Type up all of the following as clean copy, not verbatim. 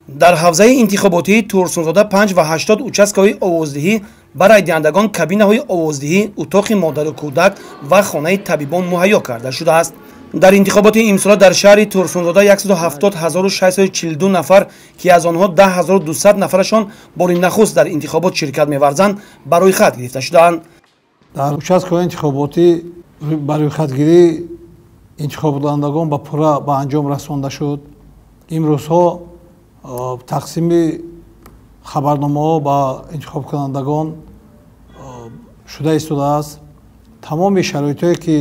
Дар ҳавзаи интихоботии Турсунзода 5 ва 80 участкаҳои овоздиҳӣ ба райдиҳандагон кабинаҳои овоздиҳӣ, утоқи модару кӯдак ва хонаи табибон муҳайё карда шудааст. Дар интихоботи имсола дар шаҳри Турсунзода 170 642 нафар, ки аз онҳо 10 200 нафарашон бори нахуст дар интихобот ширкат меварзанд, ба рӯйхат гирифта шудаанд. Дар участкаҳои интихоботӣ ба рӯйхатгирии интихобкунандагон ба пурра ба анҷом расонда шуд. Имрӯзҳо тақсими хабарномаҳо ба интихобкунандагон шуда истодааст. Тамоми шароитҳое, ки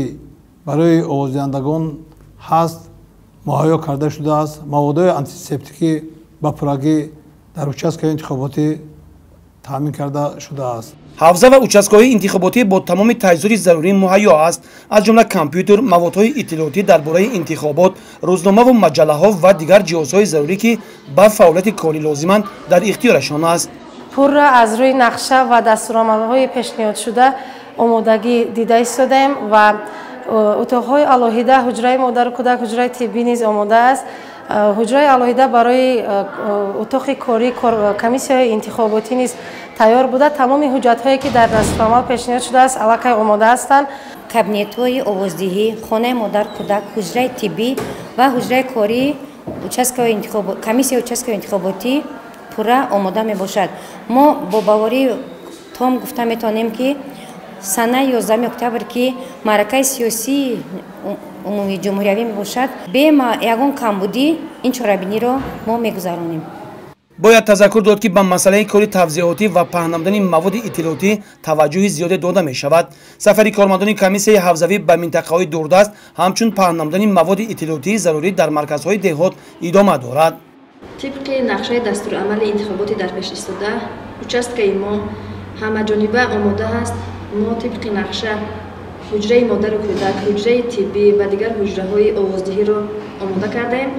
барои овоздиҳандагон ҳаст, муҳайё карда шудааст. Маводҳои антисептикӣ ба пуррагӣ дар участкаҳои интихоботӣ таъмин карда шудааст. Ҳавза ва участкаҳои интихоботӣ бо тамоми таҷҳизоти зарурӣ муҳайё аст, аз ҷумла компютер, маводҳои иттилоотӣ дар бораи интихобот, рӯзномаву маҷаллаҳо ва дигар ҷиҳозҳои зарурӣ, ки ба фаъолияти корӣ лозиманд, дар ихтиёрашон аст. Пурра аз рӯи нақша ва дастурамалҳои пешниҳодшуда омодагӣ дида истодаем ва утоқҳои алоҳида, ҳуҷраи модару кӯдак, ҳуҷраи тиббӣ низ омода аст. Ҳуҷраи алоҳида барои утоқи корӣ комиссияҳои интихоботӣ низ тайёр буда, тамоми ҳуҷҷатҳое, ки дар дастурамал пешниҳод шудааст, аллакай омода ҳастанд. Кабинетҳои овоздиҳӣ, хонаи модар кӯдак, ҳуҷраи тиббӣ ва ҳуҷраи кории комиссияи участкаи интихоботӣ пурра омода мебошад. Мо бо боварии том гуфта метавонем, ки санаи 11 октябр, ки маъракаи сиёсии умумии ҷумҳуриявӣ мебошад, бе ягон камбудӣ ин чорабиниро мо мегузаронем. Бояд тазаккур дод, ки ба масъалаи кори тавзеотӣ ва паҳн намудани маводи иттилоотӣ таваҷҷӯҳи зиёде дода мешавад. Сафари кормандони комиссияи ҳавзавӣ ба минтақаҳои дурдаст, ҳамчун паҳн намудани маводи иттилоотии зарурӣ дар марказҳои деҳот идома дорад. Тибқи нақшаи дастурамали интихоботи дар пеш истода, участкаи мо ҳамаҷониба омода аст. Мо тибқи нақша ҳуҷраи модару кӯдак, ҳуҷраи тиббӣ ва дигар ҳуҷраҳои овоздиҳиро омода кардаем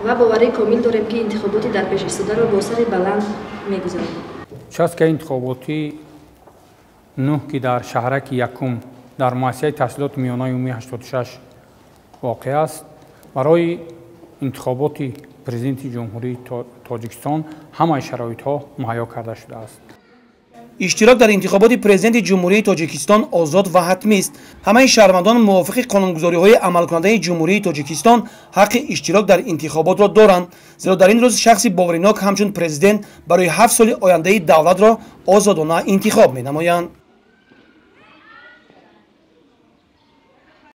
ва боварии комил дорем, ки интихоботи дар пеш истодаро бо сари баланд мегузаронем. Участкаи интихоботии 9, ки дар шаҳраки якум дар муассисаи таҳсилоти миёнаи умумии 86 воқеъ аст, барои интихоботи Президенти Ҷумҳурии Тоҷикистон ҳамаи шароитҳо муҳайё карда шудааст. Иштирок дар интихоботи Президенти Ҷумҳурии Тоҷикистон озод ва ҳатмист. Ҳамаи шаҳрвандон мувофиқи қонунгузориҳои амалкунандаи Ҷумҳурии Тоҷикистон ҳаққи иштирок дар интихоботро доранд, зеро дар ин рӯз шахси боваринок ҳамчун президент барои 7 соли ояндаи давлатро озодона интихоб менамоянд.